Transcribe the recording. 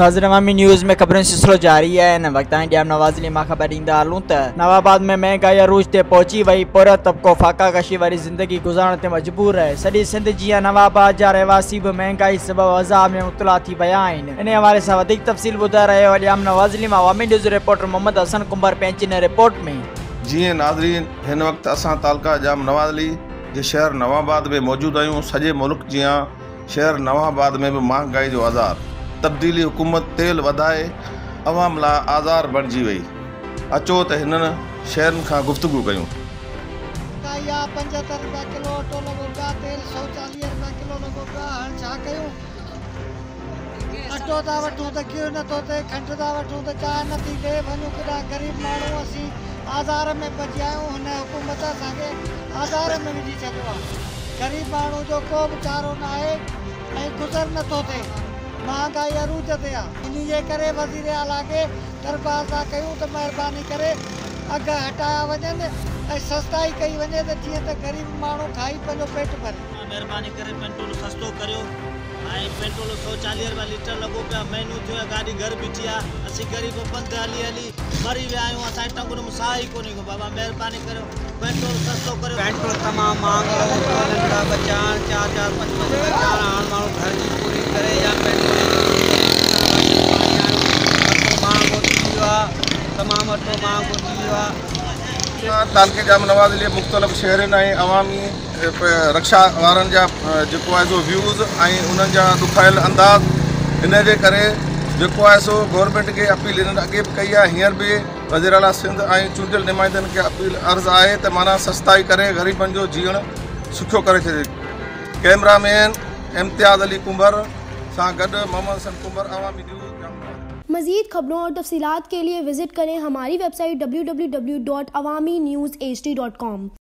ناظرين عوامي نيوز ۾ خبرن جو سلسلو جاري آهي هن وقت تائين ڄام نواز علي مان خبر ڏيندا هلون ته نوآباد ۾ مهنگائي عروج تي پهچي وئي پورهيت طبقو فاقا ڪشي واري زندگي گذارڻ تي مجبور آهي سڄي سنڌ جيان نوآباد جا رهواسي به مهنگائي سبب عذاب ۾ مبتلا ٿي ويا آهن انهي حوالي سان وڌيڪ تفصيل ٻڌائي رهيو آهي ڄام نواز علي مان عوامي نيوز رپورٽر محمد حسن ڪنڀر پنهنجي هن رپورٽ ۾. جيئن ناظرين هن وقت اسان تعلقه ڄام نواز علي جي شهر نوآباد ۾ موجود آهيون سڄي ملڪ جيان شهر نوان آباد ۾ به مهانگائي جو آزار، تبديلي حڪومت تيل وڌائي عوام لاء آزار بڻجي وئي، اچو ته هنن شهرين کان گفتگو ڪيون. مهانگائي آ 75 رپيا ڪلو اٽو لڳو پيو آ تيل 140 رپيا ڪلو لڳو پيو آ هاڻ ڇا ڪيون اٽو ٿا وٺون ته گيهه نٿو ٿئي کنڊ ٿا وٺون ته چانهه نٿي ٿئي وڃون ڪيڏانهن غريب ماڻهو اسين آزار ۾ پئجي آيون هن حڪومت اسان کي آزار ۾ وجهي ڇڏيو آ. غريب ماڻهو جو ڪو به چارو ناهي ۽ گذر نه ٿو ٿئي، مهانگائي عروج تي آ، انهي جي ڪري وزير اعليٰ کي درخواست ٿا ڪيون ته مهرباني ڪري اگهه هٽايا وڃن ۽ سستائي ڪئي وڃي ته جيئن ته غريب ماڻهو کائي پنهنجو پيٽ ڀري. مهرباني ڪري پيٽرول سستو ڪريو ۽ پيٽرول 140 رپيا ليٽر لڳو پيو آ مهينو ٿيو آ گاڏي گهر بيٺي آ اسين غريب پنڌ هلي هلي مري ويا آهيون اسان جي ٽنگن ۾ ساهه ئي ڪونهي ڪو بابا مهرباني ڪريو پيٽرول سستو ڪريو. پيٽرول تمام مهانگو هو پيو ننڍڙا ٻچا آهن چار چار پنج پنج ٻچا آهن هاڻ ماڻهو گهر جي پوري ڪري يا پيٽرول جي پوري ڪري اسان راشن پاڻي آهيون اٽو مهانگو ٿي ويو آهي تمام اٽو مهانگو ٿي ويو آهي. تعلقي ڄام نواز جي مختلف شهرين ۽ عوامي رڪشا وارن جا جيڪو آهي سو ويوز ۽ انهن جا ڏکايل انداز ان جي ڪري جيڪو آهي سو گورنمينٽ کي اپيل انهن اڳي به ڪئي آهي هينئر به وزير اعليٰ سنڌ ۽ چونڊيل نمائندن کي اپيل عرض آهي ته معنيٰ سستائي ڪري غريبن جو جيئڻ سکيو ڪري ڇڏي ڪئميرا مين امتياز علي ڪنڀر سان گڏ محمد حسن ڪنڀر عوامي نيوز ڄام मज़ीद खबरों और तफसीलात के लिए विज़िट करें हमारी वेबसाइट www.awamiNewsHD.com।